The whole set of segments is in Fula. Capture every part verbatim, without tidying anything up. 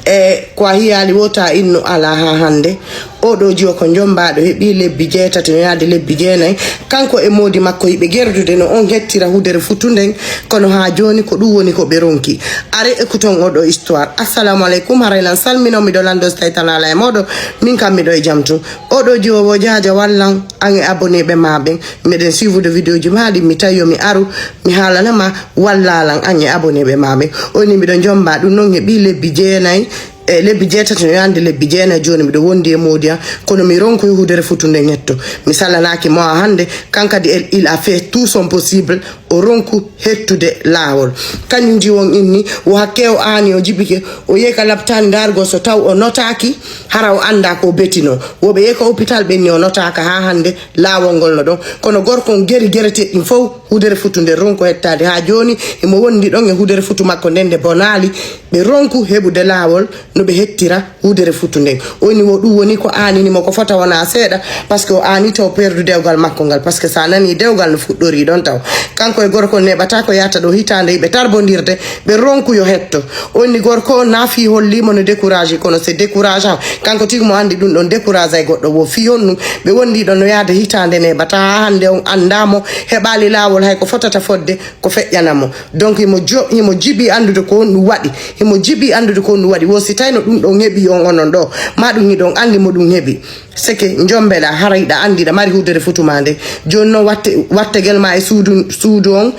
E ko a hiyaali wota innu alaa haa hannde. Oɗo jiwo ko jommbaaɗo heɓi lebbi jeetati no yaade lebbi jeenayi. Kanko e moodi makko yiɓe gerdude no on hettira hudere futu nden, kono haa jooni ko ɗum woni ko ɓe ronki. Are écoutons oɗo histoire. Assalamu aleykum, haray lan salmino, miɗo lanndo so tawi tan alaa e mooɗo, min kam miɗo e jam tun. Oɗo jiwo wo jaaja wallan, an e abonné ɓe ma ɓen. Miɗen suivre de vidéo ji ma ɗi, mi tawi yo mi aru, mi haalana ma, wallaa lan an e abonné ɓe ma ɓen. O ni miɗo jommba ɗum non heɓi lebbi jeenayi, e lebbi jeetati no yande lebbi jeenayi jooni miɗo wondi e moodi an, kono mi ronku hudere futu nden hetto. Mi salanaaki mo a hannde, kan kadi el- il a fait tout son possible, o ronku hettude laawol. Kañum jiwon inni, wo hakke o aani o jibike, o yehi ka laptaani ndaargo so taw o notaaki, hara o annda ko o betino. Woɓe yehi ka hôpital ɓenni o notaaka haa hannde, laawol ngol no ɗon. Kono gorko on geri gerete ɗin fow, hudere futu nden ronku hettaade haa jooni, himo wondi ɗon e hudere futu makko nden nde bonaali, ɓe ronku heɓude laawol no ɓe hettira hudere futu nden. O ni wo ɗum woni ko aanini mo ko fota wona seeɗa, parce que o aani taw perdu dewgal makko ngal, parce que sa nani dewgal no fuɗɗori ɗon taw. Kanko e gorko on neɓata ko yahata ɗo hitaande ɓe tarbondirde, ɓe ronku yo hetto. O ni gorko on na fii holli mo no découragé, kono c'est décourageant. Kanko tigi mo anndi ɗum ɗon découragé e goɗɗo wo fii honɗum. Ɓe wondi ɗon no yahde hitaande neɓata haa hannde on annda mo, heɓaali laawol hay ko fotata fodde, ko feƴƴana mo. Donc himo jo- himo jibi anndude ko honɗum waɗi. Himo jibi anndude ko honɗum waɗi. Wo si tawi no ɗum ɗon heɓi on onon ɗo, ma ɗum hiɗon anndi mo ɗum heɓi. Seke jombela, hara hiɗa anndi hiɗa mari hudere futu ma nde. Jooni noon watte, wattegel ma e suudu, suudu on,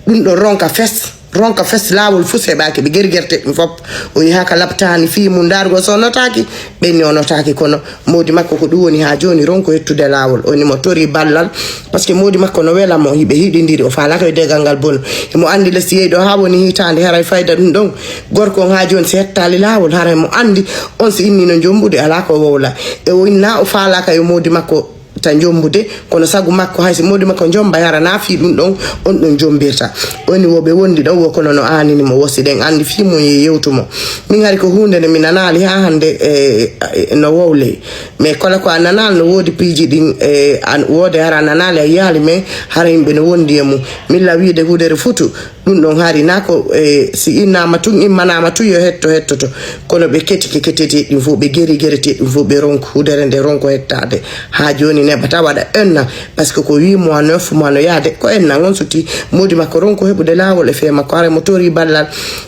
ɗum ɗon ronka fes. Ronka fes laawol fuu seɓaaki ɓe geri gerte ɗum fop. O yaha ka laptaani fii mum ndaargo so o notaaki, ɓenni o notaaki kono moodi makko ko ɗum woni haa jooni ronko hettude laawol. O ni mo tori ballal, parce que moodi makko no wela mo, hiɓe hiɗindiri, o faalaaka yo degal ngal bonu. Himo anndi lesdi yehi ɗo haa woni hitaande, haray fayda ɗum ɗon. Gorko on haa jooni si hettaali laawol, haray mo anndi on si inni no jombude, alaa ko wowla. E o inna o faalaaka yo moodi makko ta jombude, kono sagu makko hay si moodi makko jombay hara na fii ɗum ɗon, on ɗon jombirta. O ni wo ɓe wondi ɗon wo kono no aanini mo, wo si ɗen anndi fii mum ye yewtu mo. Min hari ko huunde nde mi nanaali haa hannde e, e, no wowle. Mais kala ko a nanaali no woodi piiji ɗin, e, an woode hara a nanaali a yiyaali, mais hara yimɓe no wondi e mum. Min la wiide hudere futu, ɗum ɗon hari na ko, e, si innama tun, immanama tun yo hetto, hettoto. Kono ɓe ketike ketete ɗin fof, ɓe geri gerete ɗin fof, ɓe ronku hudere nde ronko hettaade. Haa jooni neɓata waɗa un an, parce que ko huit mois, neuf mois no yaade, ko un an on suti. Moodi makko ronko heɓude laawol e fee makko, hara mo tori ballal.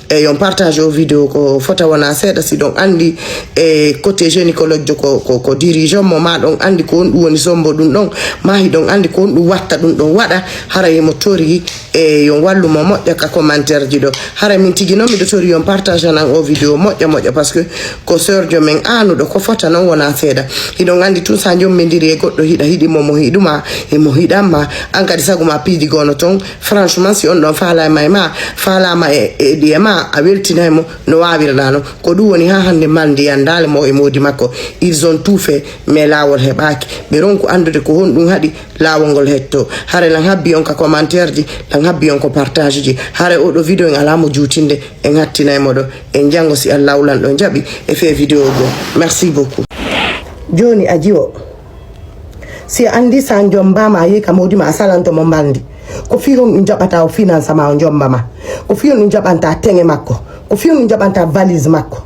E yon partage o vidéo ko fota wona seeɗa, si ɗon anndi e côté gynécologue jo ko, ko, ko dirigeant mo, ma ɗon anndi ko honɗum woni sombo ɗum ɗon, ma hiɗon anndi ko honɗum watta ɗum ɗon waɗa, hara himo tori e yon wallu mo moƴƴa ka commentaire ji ɗo. Hara min tigi noon miɗo tori yon partage anan o vidéo moƴƴa moƴƴa, parce que ko sœur jo men aanuɗo, ko fota noon wona seeɗa. Hiɗon anndi tun sa jommidiri e goɗɗo hiɗa hiɗi mo, mo hiɗuma e mo hiɗan ma, an kadi sagu ma piiji goo no toon. Franchement, si on ɗon faalaama e ma, faalaama e, e ɗiye ma, a weltinay mo no waawirɗa non. Ko ɗum woni haa hannde mal ndiyan ndaale mo e moodi makko. Ils ont tout fait, mais laawol heɓaaki. Ɓe ronku anndude ko honɗum haɗi laawol ngol hetto. Hare lan habbi on ka commentaire ji, lan habbi on ko partage ji. Hare oɗo vidéo en alaa mo juutinde, en hattinay mo ɗo. En janngo si Allah lan ɗo jaɓi e fee vidéo goo. Merci beaucoup. Jooni a jiwo. Si a anndi sa jombama a yehi ka moodi ma a salanto mo mbalndi. Ko fii honɗum jaɓata o finance ma o jomba ma? Ko fii honɗum jaɓanta teŋe makko? Ko fii honɗum jaɓanta valise makko?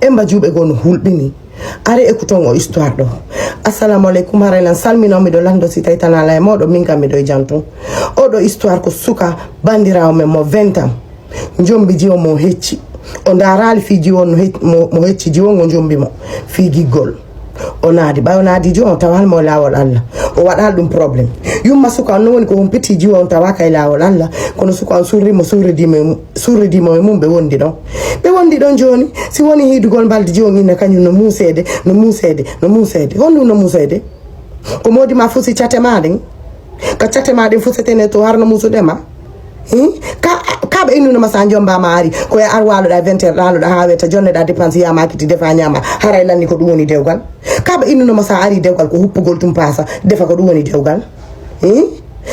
Emba juuɓe goo no hulɓini. Are écoutons o histoire ɗo. Assalamu aleykum, haray lan salmino, miɗo lanndo si tawi tan alaa e mooɗon, min kam miɗo e jam tun. Oɗo histoire ko suka banndiraawo men mo vingt ans. Jombi jiwo mo hecci. O ndaaraali fii jiwo no hec- mo, mo hecci jiwo ngo jombi mo fii giggol. O naadi, ɓay o naadi jiwo on tawaali mo e laawol Allah. O waɗaali ɗum problème. Yumma suka on no woni ko humpiti jiwo on tawaaka e laawol Allah, kono suka on surri mo, surridi mo e mu- surridi mo e mum, ɓe wondi ɗon. Ɓe wondi ɗon jooni, si woni hiidugol mbaldi jooni inna kañum no muuseede, no muuseede, no muuseede. Honɗum no muuseede? Ko moodi ma fusi cate ma ɗen? Ka cate ma ɗen fusete ne to harno muusude ma? Hi? Ka, ka ɓe innuno ma sa jomba ma ari, ko e ar waloɗa vingt heures, ɗanoɗa ha weta, jonneɗa dépense, yama kiti defa ñama, haray lanni ko ɗum woni dewgal? Ka ɓe innuno ma sa ari dewgal ko huppugol tum paasa, defa ko ɗum woni dewgal? Hi?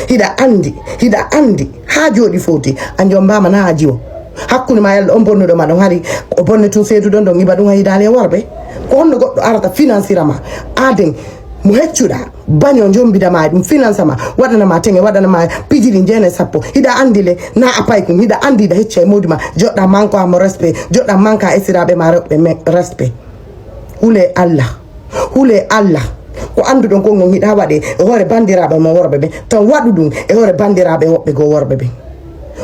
Hiɗa andi, hiɗa andi, ha jooɗi foti, a jombama na a jiwo. Hakkunde ma yalla on bonnuɗo ma ɗon hari, o bonne tun seeduɗon ɗon iba ɗum ha yidaali e worɓe. Ko honno goɗɗo arata financira ma? Aden, Mo heccuɗa, baño jombida ma ɗum, finance ma, waɗana ma teŋe, waɗana ma piiji ɗi jeene sappo. Hiɗa anndi le, na a pay kum, hiɗa anndi hiɗa hecca e modi ma, joɗɗa manque à mo respect, joɗɗa manque à esiraɓe ma rewɓe respect. Hule Allah, hule Allah. Ko annduɗon kon on hiɗa waɗe e hoore banndiraaɓe mo worɓe ɓe, tan waɗu ɗum e hoore banndiraaɓe woɓɓe goo worɓe ɓe.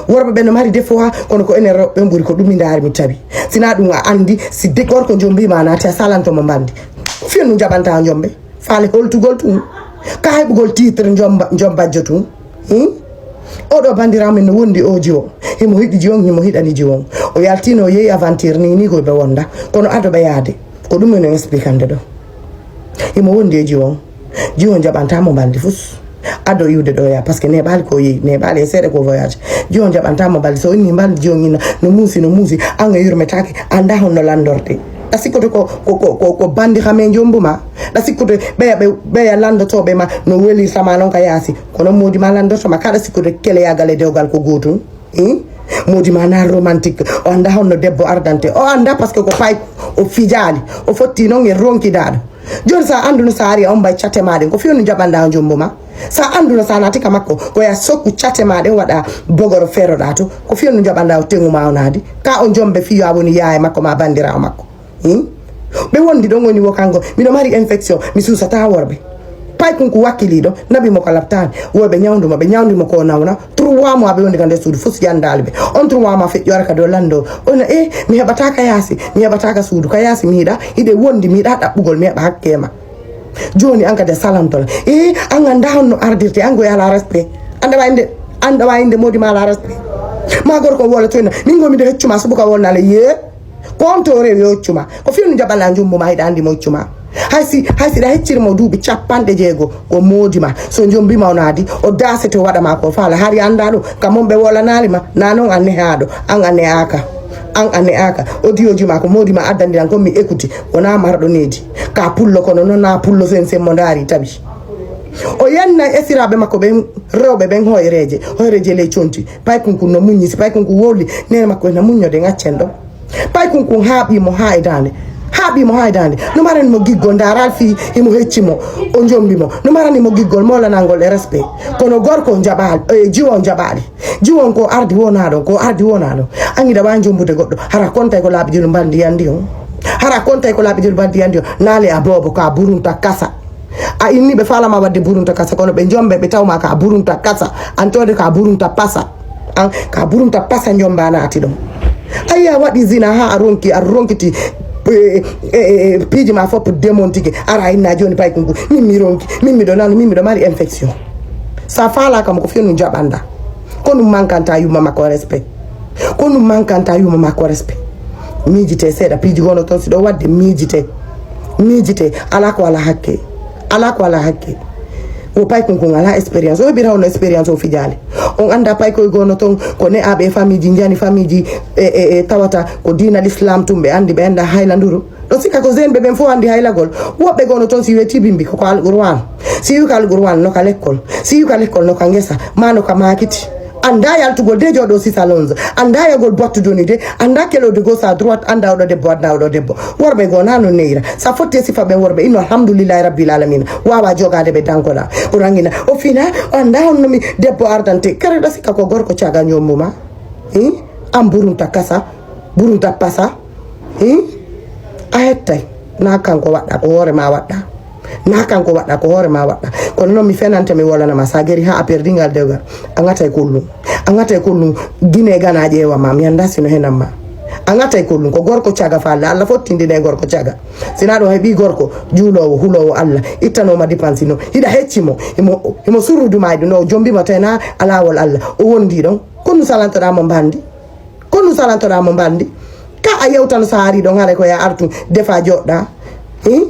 Worɓe ɓe no mari défaut ha, kono ko enen rewɓe ɓen ɓuri ko ɗum mi ndaari mi tawi. Sina ɗum a anndi, si de gorko jombi ma naati a salanto mo mbandi. Fiyo no jaɓanta jombe. Faale holtugol tun. Ka heɓugol titre jomba, jombajjo tun. Hmm? Oɗo banndiraawo men no wondi o jiwo. Himo hiɗi jiwon, himo hiɗani jiwon. O yaltino o yehi aventure ni, ni ko ɓe wonda. Kono ado ɓe yaade. Ko ɗum men expliquer ɗo. Himo wondi e jiwon. Jiwon jaɓanta mo mbaldi fus. Ado iwde ɗo ya, parce que neɓali ko yehi, neɓali e seeɗa ko voyage. Jiwon jaɓanta mo mbaldi, so inni mbaldi jiwon inna, no muusi, no muusi, an e yurmetake, anda honno landorde. Ɗa sikkoto ko, ko, ko, ko, ko bandi xa men jombu ma. Ɗa sikkoto ɓeya, ɓe, ɓeya landotoɓe ma, no welirta ma non ka yaasi. Kono modi ma landorto ma, kaɗa sikkoto keleyagal e dewgal ko gotum. Hmm? Modi ma na romantique. O anda honno debbo ardante. O anda parce que ko pay o fijali. O fotti non e ronkidaɗo. Joni sa anduno sa ari a on mbay cate ma ɗen. Ko fiyo no jaɓanɗa o jombo ma. Sa anduno sa naati ka makko. Ko ya sokku cate ma ɗen waɗa bogoro feroɗa to. Ko fiyo no jaɓanɗa o tengu ma o naadi. Ka o jombe fiyo a woni yaye makko ma bandirawo makko. Hmm? Ɓe wondi ɗon woni wo kanko. Miɗo mari infection. Mi susata worɓe. Pay kunku wakkiliɗo. Naɓi mo ko laptani. Woɓe ñawdu mo. Ɓe ñawdi mo ko nawna. Trois mois ɓe wondi ka nder suudu. Fus yandaali ɓe. On trois mois feƴƴoore kadi o lando. Ona e mi heɓata ka yaasi. Mi heɓata ka suudu. Ka yaasi mi hiɗa. Hiɗe wondi mi hiɗa ɗaɓɓugol. Mi heɓa hakke ma. Joni an kadi a salantola. E an anda honno ardirte. An goy ala respect. Anda wa inde. Anda wa inde modi ma ala respect. Ma gorko wala toyna. Min go miɗo heccuma subuka wonnale. Ye. Ko on to rewi o accuma. Ko fiyo no jaɓala jumbo ma hiɗa andi mo accuma. Hay si, hay si ɗa hecciri mo duuɓi capanɗe jeego, ko moodi ma. So jombi ma o naadi, o daasete o waɗa ma ko faala. Hari anda ɗo, kam on ɓe wolanaali ma. Na non a nehaaɗo, an a ne'aaka. An a ne'aaka. O diyoji ma ko moodi ma addandi ɗan kon mi ekuti. Wona marɗo needi. Ka pullo kono non na pullo sen sen mo ndaari tawi. O yenna esiraaɓe makko ɓen, rewɓe ɓen hoyreeje. Hoyreeje ley conti. Pay kun kun no muññi, si pay kun kun wowli, nene makko ena muññode ngaccen ɗo. Pay kun kun haaɓi mo haa e daande. Haaɓi mo haa e daande. No marani mo giggol ndaral fii himo hecci mo. O jombi mo. No marani mo giggol molanangol e respect. Kono gorko jaɓaali, e jiwo jaɓaali. Jiwon ko ardi wona ɗon, ko ardi wona ɗon. An hiɗa waawi jombude goɗɗo. Hara kontay ko laaɓi julu mbaldi yandi on. Hara kontay ko laaɓi julu mbaldi yandi on. Naale a boobo ka burunta kasa. A inni ɓe faalama wadde burunta kasa, kono ɓe jombe ɓe tawma ka burunta kasa. An tode ka burunta pasa. An ka burunta pasa jomba naati ɗon. Ayi a waɗi zina ha a ronki, a ronkiti, e, e, e, e, piiji ma fof demontike. Ara inna joni pay kunku. Min mi ronki, min miɗo nanu, min miɗo mari infection. Sa faalaka mo ko fiyo no jaɓanda. Ko ɗum mankanta yumma makko respect. Ko ɗum mankanta yumma makko respect. Miijite seeɗa piiji gono toon si ɗo wadde miijite. Miijite ala ko ala hakke. Ala ko ala hakke. Wo pay kun kun ala expérience. O heɓira hono expérience o fijaali. On anda pay koye gono toon ko ne'aɓe e famille ji njani famille ji e, e, e tawata ko diina l'islam tum ɓe andi ɓe anda hayla nduru. Ɗo sika ko zenɓe ɓen fof andi haylagol. Woɓɓe gono toon si weti bimbi koko alqurwan. Si wi ko alqurwan no ka lekkol. Si wi ka lekkol no ka ngesa. Ma no ka makiti. Anda yaltugol de jooɗo si salonge. Anda yagol boîte de nuit de. Anda kelode gauche à droite. Anda oɗo debbo, anda oɗo debbo. Worɓe goo na no neyra. Sa fotti e sifa ɓen worɓe. Inno alhamdulillahi rabbil alamina. Wawa jogade ɓe dankoɗa. O rangina. O fina. O anda honno mi debbo ardante. Kare ɗo sika ko gorko caga ñommu ma. Hi? An burunta kasa. Burunta pasa. Hmm? A hettay. Na kanko waɗɗa, ko hoore ma waɗɗa. Na kanko waɗɗa, ko hoore ma waɗɗa. Kono noon mi fenante, mi wolanama. Sa geri ha a perdi ngal dewgal. A ŋatay kollum. A ŋatay kollum. Gine gana ƴeewa ma. Mi annda sino henan ma. A ŋatay kollum. Ko gorko caga fa Allah. Allah fottindine e gorko caga. Sina ɗo heɓi gorko juulowo, hulowo Allah. Ittanoma dépense no. Hiɗa hecci mo. Himo, himo surrudu mayɗo no. Jombi mo tena a lawol Allah. O wondi ɗon. Kono salantoɗa mo mbandi. Kono salantoɗa mo mbandi. Ka a yewtano sa ari ɗon haray ko ya artu defa joɗɗa. Hmm?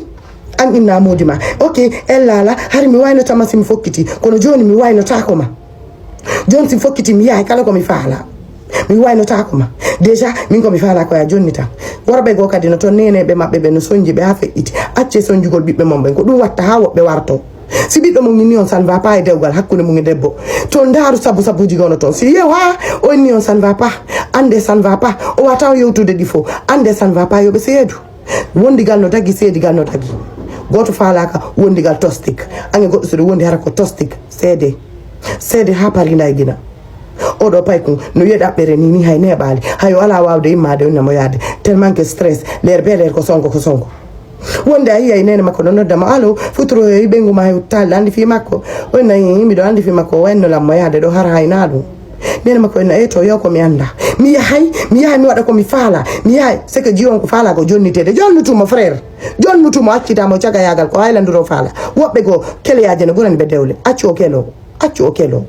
An inna modi ma. Ok, ella ala, hari mi waynotama si mi fokkiti. Kono joni mi waynotako ma. Joni si mi fokkiti mi yahay kala ko mi faala. Mi waynotako ma. Déjà, min ko mi faala ko ya jonni tan. Worɓe goo kadi no toon neneɓe maɓɓe ɓe no sonji ɓe ha feƴƴiti. Acce sonjugol ɓiɓɓe mon ɓen. Ko ɗum watta ha woɓɓe warto. Si ɓiɗɗo mum inni on ça ne va pas e dewgal hakkunde mum e debbo, to ndaaru sabu sabuji gono toon. Si yew ha o inni on ça ne va pas, ande ça ne va pas. O wata o yewtude ɗi fof. Ande ça ne va pas, yo ɓe seedu. Wondigal no dagi, seedigal no dagi. Gooto faalaaka wondigal tostik. Ange goɗɗo so ɗo wondi hara ko tostik. Seede. Seede haa parinda e gina. Oɗo paykun no wiya ɗaɓɓere ni, ni hay neeɓaali. Hay o alaa waawde immaade, onna mo yaade. Tellement que stress. Leer be leer ko sonko, ko sonko. Wonde a yiyay nene makko no nodda mo, "Allo, futuro e ɓengu ma e taali andi fi makko." O nayi, "Miɗo andi fi makko, o waynno lammo yaade ɗo hara hay na ɗum." Nene makko en na, "Eh, to, yo ko mi anda. Mi yahay, mi yahay, mi waɗa ko mi faala. Mi yahay." C'est que jiwon ko faala ko jonnitede. Jonnutumo, frère. Jonnutumo, accitamo cagayagal ko haylanduro faala. Woɓɓe goo, keleyaje no ɓurani ɓe dewle. Accu o kelo. Accu o kelo.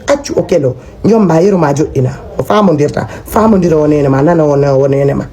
Accu o kelo. Jomba yeru ma joɗɗina. O faamondirta. Faamondiro o nene ma, nana o ne-, o nene ma.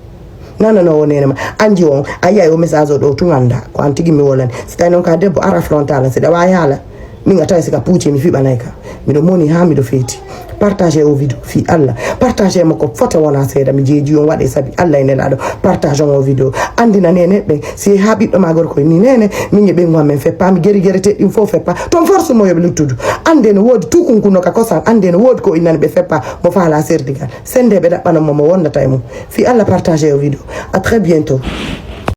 Nana no o nene ma. Anji on, a yiyay o message o ɗo tun anda. Ko an tigi mi wolani. Si tawi noon ka debbo ara frontal, si ɗa wawi haala. Min a tawi si ka puuci mi fiɓanay ka. Miɗo moni ha miɗo feeti. Partage o vidéo fi Allah. Partage mo ko fota wona seeɗa. Mi jeeji on waɗe sabi Allah e nelaɗo. Partage on o vidéo. Andina nene ɓe. Si ha ɓiɗɗo ma gorko ni nene. Min e ɓengu amen feppa. Mi geri geri te ɗin fof feppa. Ton force mo yoɓe luttudu. Ande no woodi tukunkuno ka kosan. Ande no woodi ko innani ɓe feppa. Mo faala serdigal. Sende ɓe ɗaɓɓana mo mo wondata e mum. Fi Allah partage o vidéo. À très bientôt.